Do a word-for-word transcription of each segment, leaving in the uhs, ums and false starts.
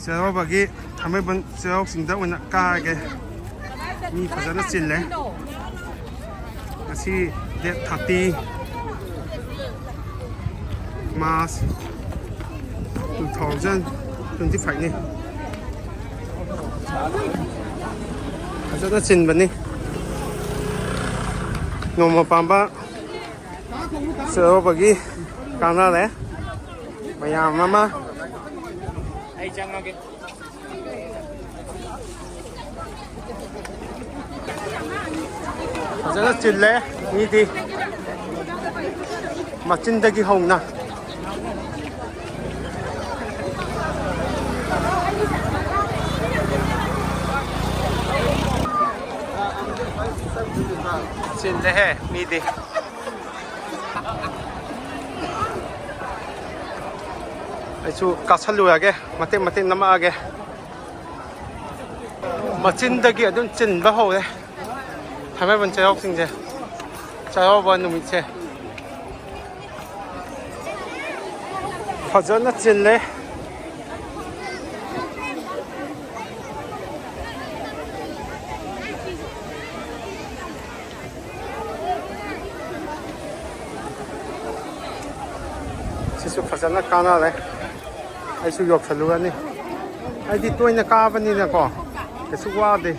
ꯆꯩꯔꯥꯎꯕꯒꯤ ꯊꯥꯡꯃꯩꯕꯟ ꯆꯩꯔꯥꯎ ꯆꯤꯡꯗ ꯑꯣꯏꯅ ꯀꯥꯔꯒꯦ꯫ ꯃꯤ ꯐꯖꯅ ꯆꯤꯜꯂꯦ꯫ ꯉꯁꯤ date thirty, March two thousand twenty five ꯅꯤ꯫ ꯐꯖꯅ ꯆꯤꯟꯕꯅꯤ꯫ ꯅꯣꯡꯃ ꯄꯥꯟꯕ ꯆꯩꯔꯥꯎꯕꯒꯤ ꯀꯥꯟꯅꯔꯦ꯫ ꯃꯌꯥꯝ ꯑꯃ꯫ ꯑꯩ ꯆꯪꯉꯒꯦ꯫ ꯐꯖꯅ ꯆꯤꯜꯂꯦ ꯃꯤꯗꯤ꯫ ꯃꯆꯤꯟꯗꯒꯤ ꯍꯧꯅ꯫ ꯆꯤꯜꯂꯦꯍꯦ ꯃꯤꯗꯤ꯫ ꯑꯩꯁꯨ ꯀꯥꯁꯜꯂꯨꯔꯒꯦ, ꯃꯇꯦꯛ ꯃꯇꯦꯛ ꯅꯝꯃꯛꯑꯒꯦ꯫ ꯃꯆꯤꯟꯗꯒꯤ ꯑꯗꯨꯝ ꯆꯤꯟꯕ ꯍꯧꯔꯦ ꯊꯥꯡꯃꯩꯕꯟ ꯆꯩꯔꯥꯎ ꯆꯤꯡꯁꯦ, ꯆꯩꯔꯥꯎꯕ ꯅꯨꯃꯤꯠꯁꯦ꯫ ꯐꯖꯅ ꯆꯤꯜꯂꯦ꯫ ꯁꯤꯁꯨ ꯐꯖꯅ ꯀꯥꯟꯅꯔꯦ꯫ ꯑꯩꯁꯨ ꯌꯧꯁꯜꯂꯨꯔꯅꯤ꯫ ꯑꯩꯗꯤ ꯇꯣꯏꯅ ꯀꯥꯕꯅꯤꯅꯀꯣ, ꯀꯩꯁꯨ ꯋꯥꯗꯦ꯫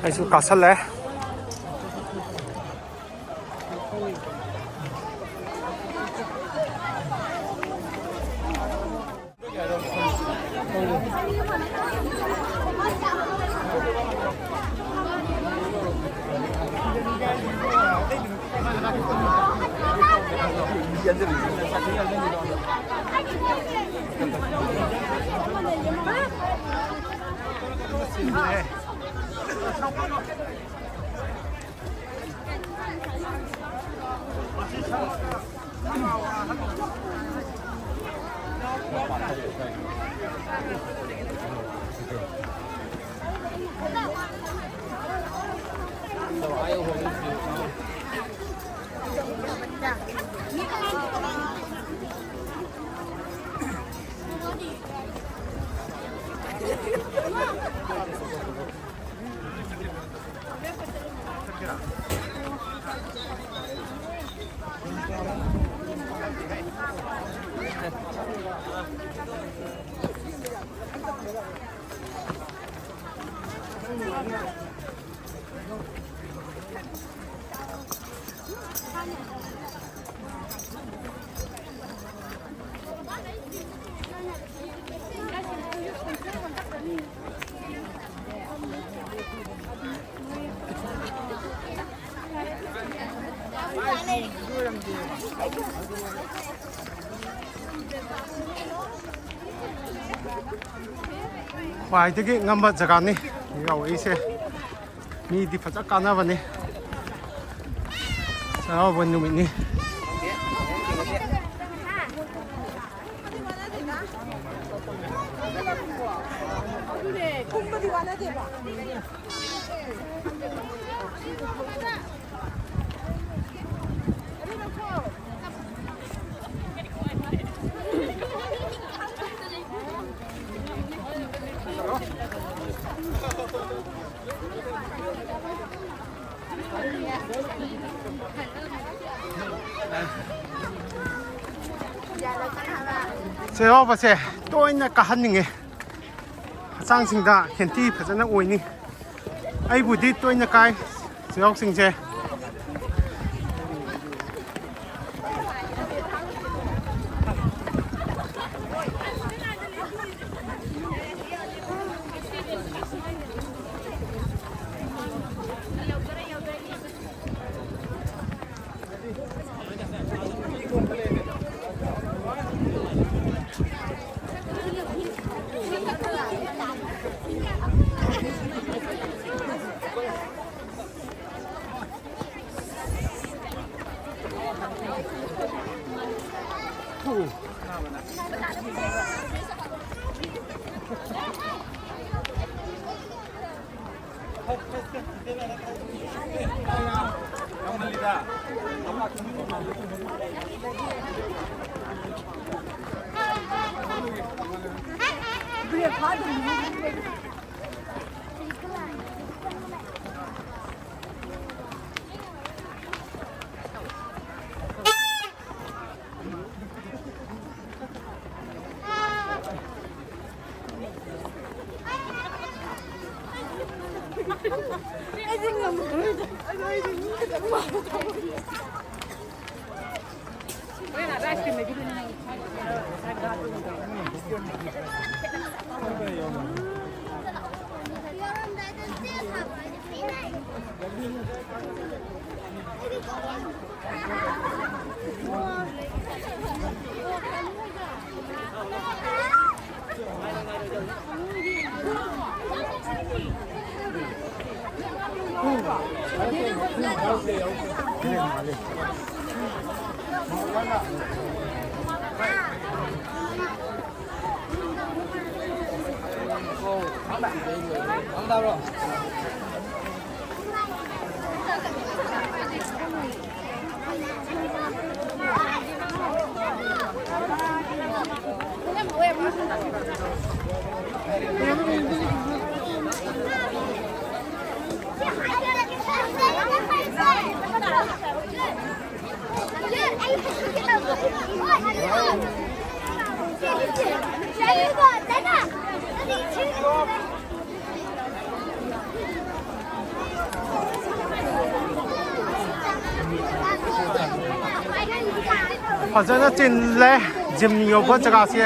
ꯑꯩꯁꯨ ꯀꯥꯁꯜꯂꯦ꯫ ꯈ꯭ꯋꯥꯏꯗꯒꯤ ꯉꯝꯕ ꯖꯒꯥꯅꯤ ꯌꯧꯔꯛꯏꯁꯦ꯫ ꯃꯤꯗꯤ ꯐꯖ ꯀꯥꯟꯅꯕꯅꯤ꯫ ꯆꯩꯔꯥꯎꯕ ꯅꯨꯃꯤꯠꯅꯤ꯫ ꯑꯗꯨꯅꯦ, ꯀꯨꯝꯕꯗꯤ ꯋꯥꯅꯗꯦꯕ꯫ ꯆꯩꯔꯥꯎꯕꯁꯦ ꯇꯣꯏꯅ ꯀꯥꯍꯟꯅꯤꯡꯉꯦ꯫ ꯍꯛꯆꯥꯡꯁꯤꯡꯗ ꯍꯦꯜꯇꯤ ꯐꯖꯅ ꯑꯣꯏꯅꯤ꯫ ꯑꯩꯕꯨꯗꯤ ꯇꯣꯏꯅ ꯀꯥꯏ ꯆꯩꯔꯥꯎ ꯆꯤꯡꯁꯦ꯫ ꯐꯖꯅ ꯆꯤꯜꯂꯦ ꯖꯤꯝ ꯌꯧꯕ ꯖꯒꯥꯁꯦ꯫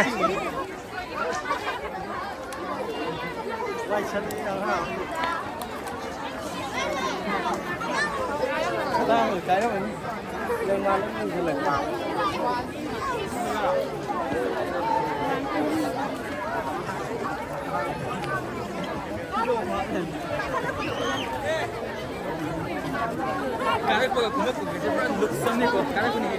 ꯀꯥꯔꯛꯄꯒ ꯀꯨꯝꯃꯛꯄꯒꯁꯦ ꯄꯨꯔꯥ ꯂꯨꯛꯁ ꯑꯃꯅꯤꯀꯣ ꯀꯥꯔꯛꯄꯅꯤ꯫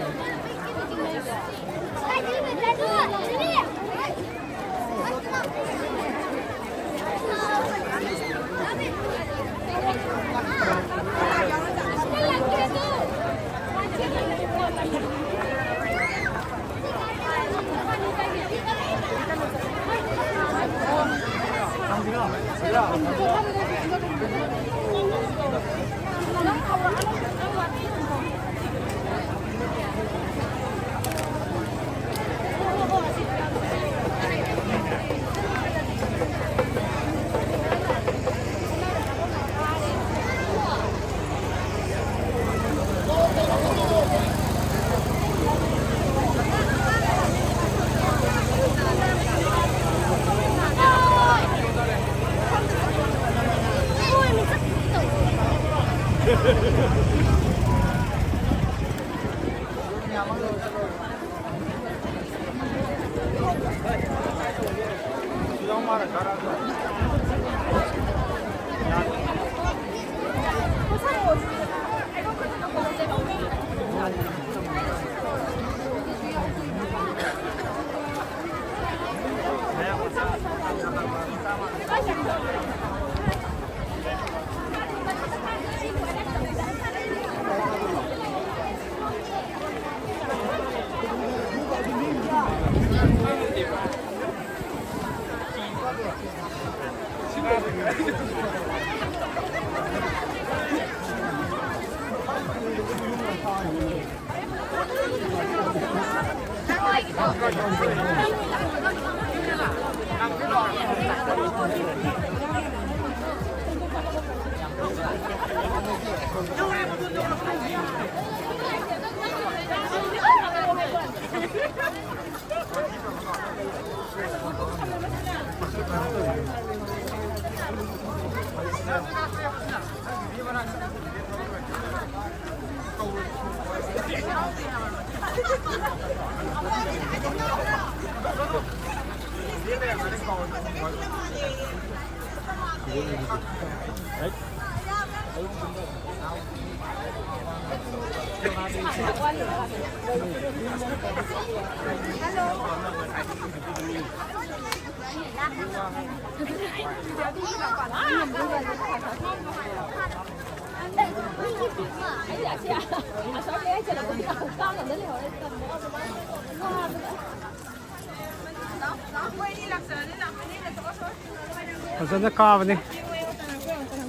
ꯐꯖꯅ ꯀꯥꯕꯅꯤ꯫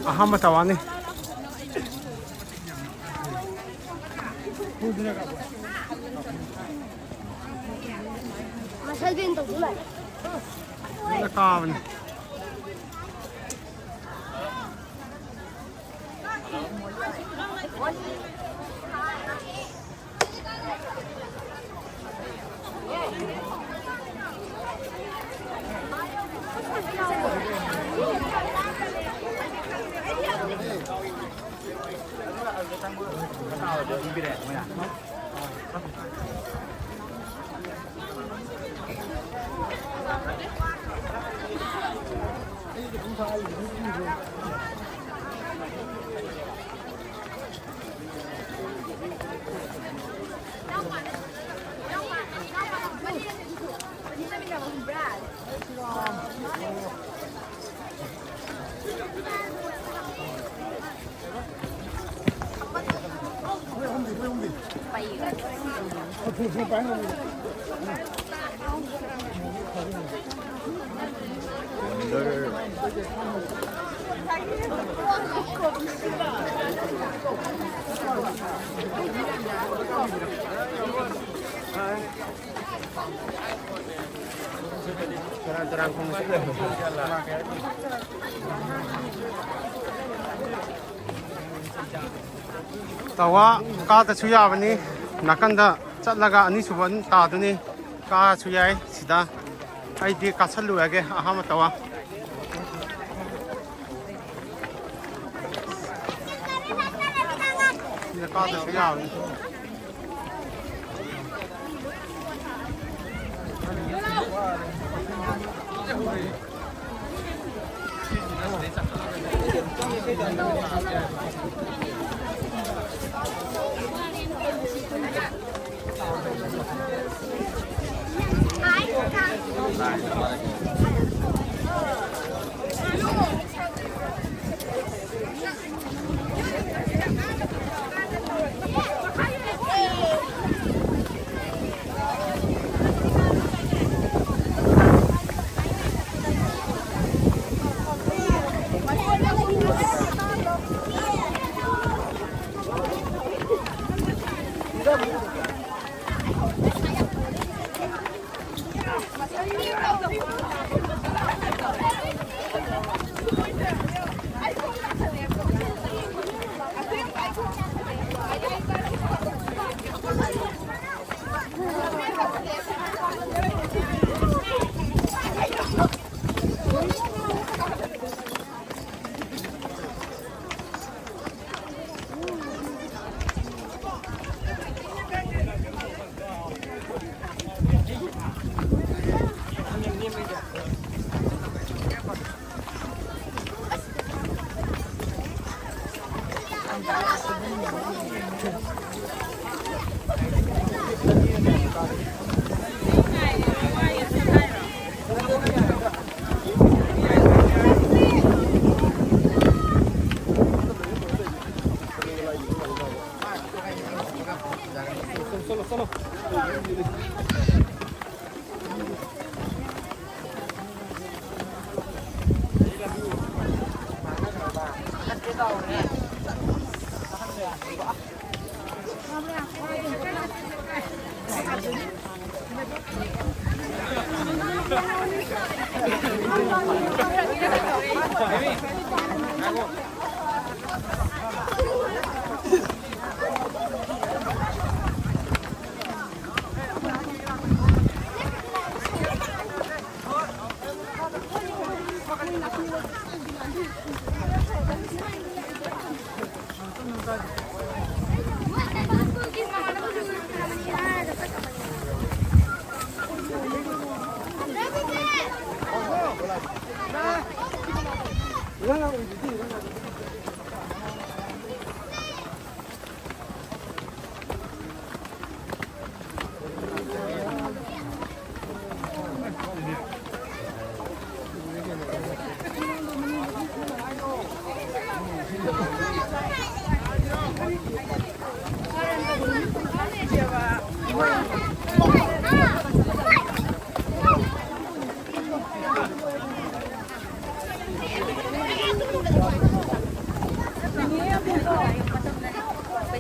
ꯑꯍꯥꯟꯕ ꯇꯋꯥꯅꯤ꯫ ꯃꯁꯜ ꯄꯦꯟ ꯇꯧꯗꯣꯏ ꯃꯥꯜꯂꯦ꯫ ꯐꯖꯅ ꯀꯥꯕꯅꯤ꯫ ꯇꯋꯥ ꯀꯥꯗꯁꯨ ꯌꯥꯕꯅꯤ, ꯅꯥꯀꯟꯗ ꯆꯠꯂꯒ ꯑꯅꯤꯁꯨꯕ ꯇꯥꯗꯨꯅꯤ꯫ ꯀꯥꯁꯨ ꯌꯥꯏ ꯁꯤꯗ꯫ ꯑꯩꯗꯤ ꯀꯥꯁꯜꯂꯨꯔꯒꯦ ꯑꯍꯥꯟꯕ ꯇꯋꯥ꯫ ꯁꯤꯗ ꯀꯥꯗꯁꯨ ꯌꯥꯕꯅꯤ꯫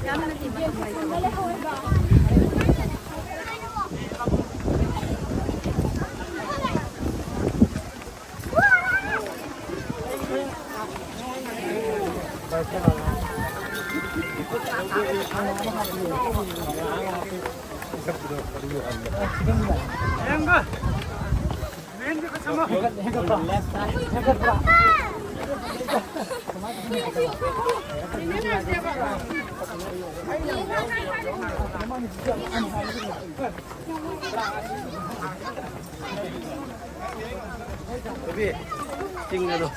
ꯌꯥꯝꯅꯗꯤ ꯃꯇꯝ ꯂꯩꯇꯕ꯫ ꯕꯦꯕꯤ, ꯆꯤꯡ ꯑꯗꯣ꯫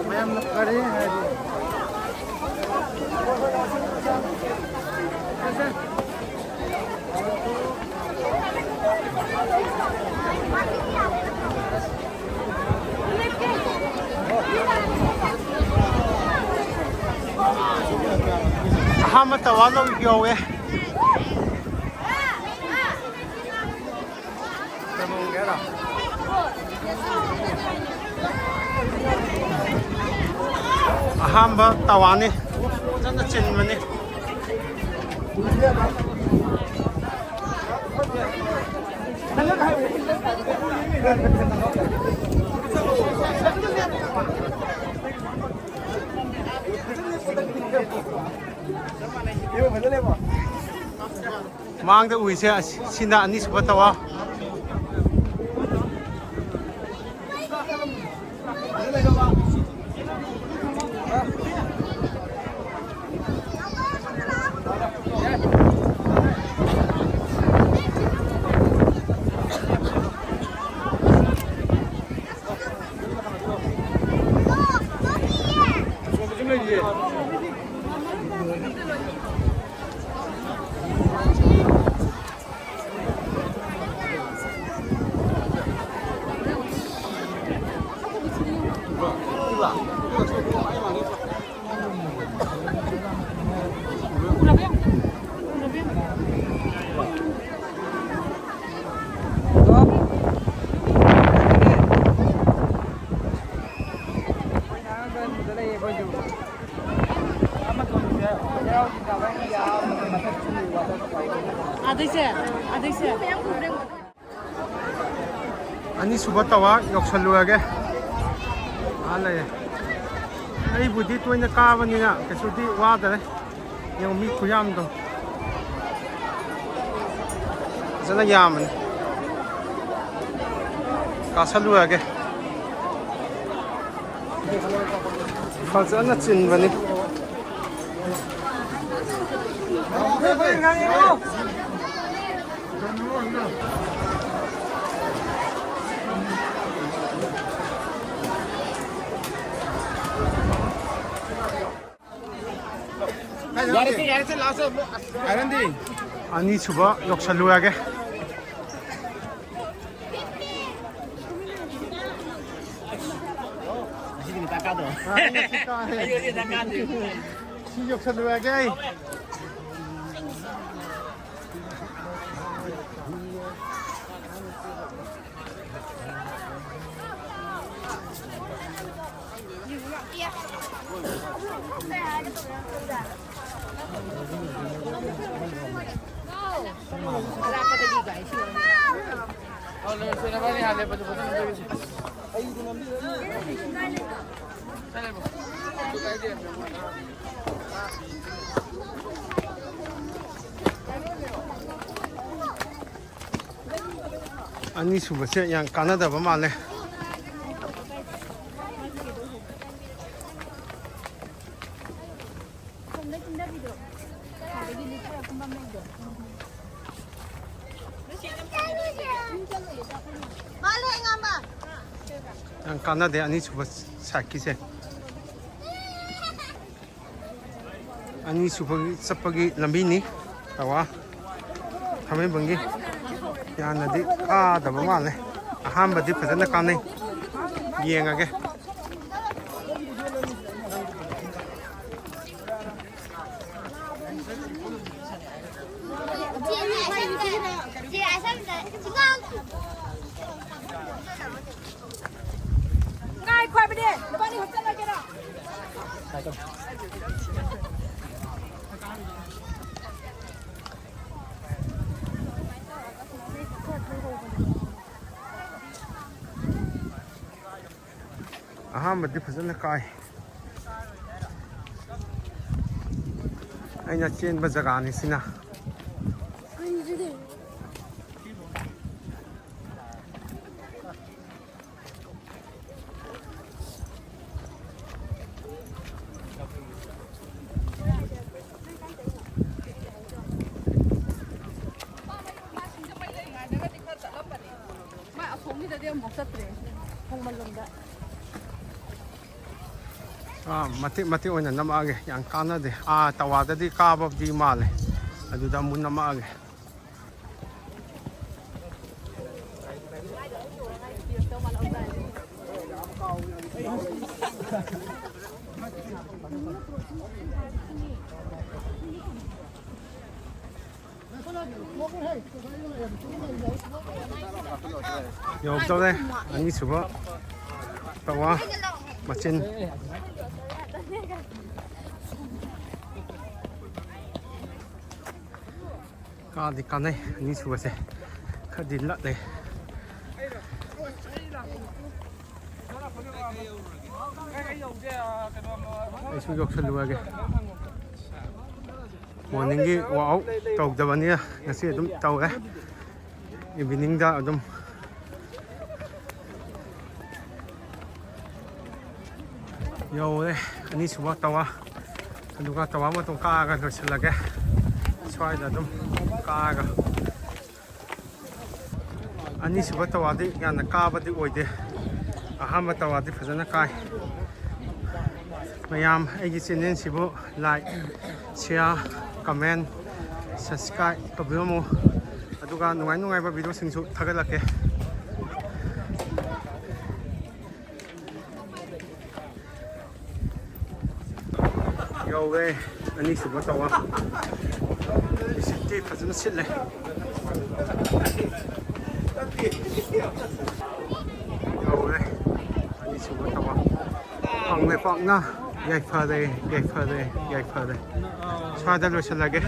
ꯃꯌꯥꯝꯅ ꯐꯔꯦ ꯍꯥꯏꯔꯗꯤ꯫ ꯑꯍꯥꯟꯕ ꯇꯋꯥ ꯂꯧꯕ ꯌꯥꯎꯋꯦ꯫ ꯑꯍꯥꯟꯕ ꯇꯋꯥꯅꯤ꯫ ꯐꯖꯅ ꯆꯤꯟꯕꯅꯤ꯫ ꯃꯥꯡꯗ ꯎꯔꯤꯁꯦ ꯑꯁꯤ-, ꯁꯤꯅ ꯑꯅꯤꯁꯨꯕ ꯇꯋꯥꯔ꯫ ꯑꯗꯩꯁꯦ, ꯑꯗꯩꯁꯦ꯫ ꯑꯅꯤꯁꯨꯕ ꯇꯋꯥꯔ ꯌꯧꯁꯜꯂꯨꯔꯒꯦ꯫ ꯑꯥ ꯂꯩꯔꯦ꯫ ꯑꯩꯕꯨꯗꯤ ꯇꯣꯏꯅ ꯀꯥꯕꯅꯤꯅ ꯀꯩꯁꯨꯗꯤ ꯋꯥꯗꯔꯦ꯫ ꯌꯦꯡꯉꯨ ꯃꯤ ꯈꯨꯌꯥꯝꯗꯣ꯫ ꯐꯖꯅ ꯌꯥꯝꯕꯅꯤ꯫ ꯀꯥꯁꯜꯂꯨꯔꯒꯦ꯫ ꯐꯖꯅ ꯆꯤꯟꯕꯅꯤ꯫ ꯌꯥꯔꯦꯁꯦ, ꯌꯥꯔꯦꯁꯦ, ꯂꯥꯛꯑꯣꯁꯦ, ꯑꯃꯨꯛ꯫ ꯑꯁ, ꯀꯥꯏꯔꯟꯗꯤ꯫ ꯑꯅꯤꯁꯨꯕ ꯌꯧꯁꯜꯂꯨꯔꯒꯦ꯫ ꯉꯁꯤꯗꯤ ꯉꯟꯇꯥ ꯀꯥꯗ꯭ꯔꯣ? ꯑꯥ, ꯉꯁꯤ ꯀꯥꯔꯦ꯫ ꯑꯩ ꯉꯁꯤ ꯉꯟꯇꯥ ꯀꯥꯗ꯭ꯔꯤ꯫ ꯁꯤ ꯌꯧꯁꯜꯂꯨꯔꯒꯦ ꯑꯩ꯫ ꯑꯅꯤꯁꯨꯕꯁꯦ ꯌꯥꯝ ꯀꯥꯟꯅꯗꯕ ꯃꯥꯜꯂꯦ꯫ ꯌꯥꯝ ꯀꯥꯟꯅꯗꯦ ꯑꯅꯤꯁꯨꯕ ꯁꯥꯏꯠꯀꯤꯁꯦ꯫ ꯑꯅꯤꯁꯨꯕꯒꯤ ꯆꯠꯄꯒꯤ ꯂꯝꯕꯤꯅꯤ꯫ ꯇꯋꯥ ꯊꯥꯡꯃꯩꯕꯟꯒꯤ ꯌꯥꯝꯅꯗꯤ ꯀꯥꯗꯕ ꯃꯥꯜꯂꯦ꯫ ꯑꯍꯥꯟꯕꯗꯤ ꯐꯖꯅ ꯀꯥꯟꯅꯩ꯫ ꯌꯦꯡꯉꯒꯦ꯫ ꯉꯥꯏꯈꯣ ꯍꯥꯏꯕꯅꯦ, ꯅꯕꯥꯅꯤ ꯍꯣꯁꯇꯦꯜ ꯂꯩꯒꯦꯔꯣ? ꯑꯍꯥꯟꯕꯗꯤ ꯐꯖꯅ ꯀꯥꯏ꯫ ꯑꯩꯅ ꯆꯦꯟꯕ ꯖꯒꯥꯅꯤ ꯁꯤꯅ꯫ ꯃꯥ ꯑꯁꯣꯝꯒꯤꯗꯗꯤ ꯑꯃꯨꯛ ꯆꯠꯇ꯭ꯔꯦ, ꯈꯣꯡꯕꯟ ꯂꯣꯝꯗ꯫ ꯑꯥ, ꯃꯇꯦꯛ ꯃꯇꯦꯛ ꯑꯣꯏꯅ ꯅꯝꯃꯛꯑꯒꯦ, ꯌꯥꯝ ꯀꯥꯟꯅꯗꯦ꯫ ꯑꯥ, ꯇꯋꯥꯗꯗꯤ ꯀꯥꯕꯕꯨꯗꯤ ꯃꯥꯜꯂꯦ, ꯑꯗꯨꯗ ꯑꯃꯨꯛ ꯅꯝꯃꯛꯑꯒꯦ꯫ ꯌꯧꯔꯛꯇꯧꯔꯦ꯫ ꯑꯅꯤꯁꯨꯕ ꯇꯋꯥ ꯃꯆꯤꯟ꯫ ꯀꯥꯗꯤ ꯀꯥꯟꯅꯩ ꯑꯅꯤꯁꯨꯕꯁꯦ꯫ ꯈꯔꯗꯤ ꯂꯠꯂꯦ꯫ ꯑꯩꯁꯨ ꯌꯧꯁꯜꯂꯨꯔꯒꯦ꯫ ꯃꯣꯔꯅꯤꯡꯒꯤ ꯋꯥꯛ ꯑꯥꯎꯠ ꯇꯧꯗꯕꯅꯤꯅ ꯉꯁꯤ ꯑꯗꯨꯝ ꯇꯧꯔꯦ꯫ ꯏꯚꯤꯅꯤꯡꯗ ꯑꯗꯨꯝ ꯌꯧꯔꯦ ꯑꯅꯤꯁꯨꯕ ꯇꯋꯥꯔ꯫ ꯑꯗꯨꯒ ꯇꯋꯥꯔ ꯃꯇꯣꯟ ꯀꯥꯔꯒ ꯂꯣꯏꯁꯤꯜꯂꯒꯦ꯫ ꯁ꯭ꯋꯥꯏꯗ ꯑꯗꯨꯝ ꯀꯥꯔꯒ, ꯑꯅꯤꯁꯨꯕ ꯇꯋꯥꯔꯗꯤ ꯌꯥꯝꯅ ꯀꯥꯕꯗꯤ ꯑꯣꯏꯗꯦ, ꯑꯍꯥꯟꯕ ꯇꯋꯥꯔꯗꯤ ꯐꯖꯅ ꯀꯥꯏ꯫ ꯃꯌꯥꯝ ꯑꯩꯒꯤ ꯆꯦꯅꯦꯜꯁꯤꯕꯨ like, share, comment, subscribe ꯇꯧꯕꯤꯔꯝꯃꯨ꯫ ꯑꯗꯨꯒ ꯅꯨꯡꯉꯥꯏ ꯅꯨꯡꯉꯥꯏꯕ ꯚꯤꯗꯤꯑꯣꯁꯤꯡꯁꯨ ꯊꯥꯒꯠꯂꯛꯀꯦ꯫ ꯌꯧꯔꯦ ꯑꯅꯤꯁꯨꯕ ꯇꯋꯥꯔ꯫ ꯅꯨꯡꯁꯤꯠꯇꯤ ꯐꯖꯅ ꯁꯤꯠꯂꯦ꯫ ꯌꯧꯔꯦ ꯑꯅꯤꯁꯨꯕ ꯇꯋꯥꯔ꯫ ꯄꯥꯛꯅ ꯄꯥꯛꯅ ꯌꯥꯏꯐꯔꯦ, ꯌꯥꯏꯐꯔꯦ, ꯌꯥꯏꯐꯔꯦ꯫ ꯁ꯭ꯋꯥꯏꯗ ꯂꯣꯏꯁꯤꯜꯂꯒꯦ꯫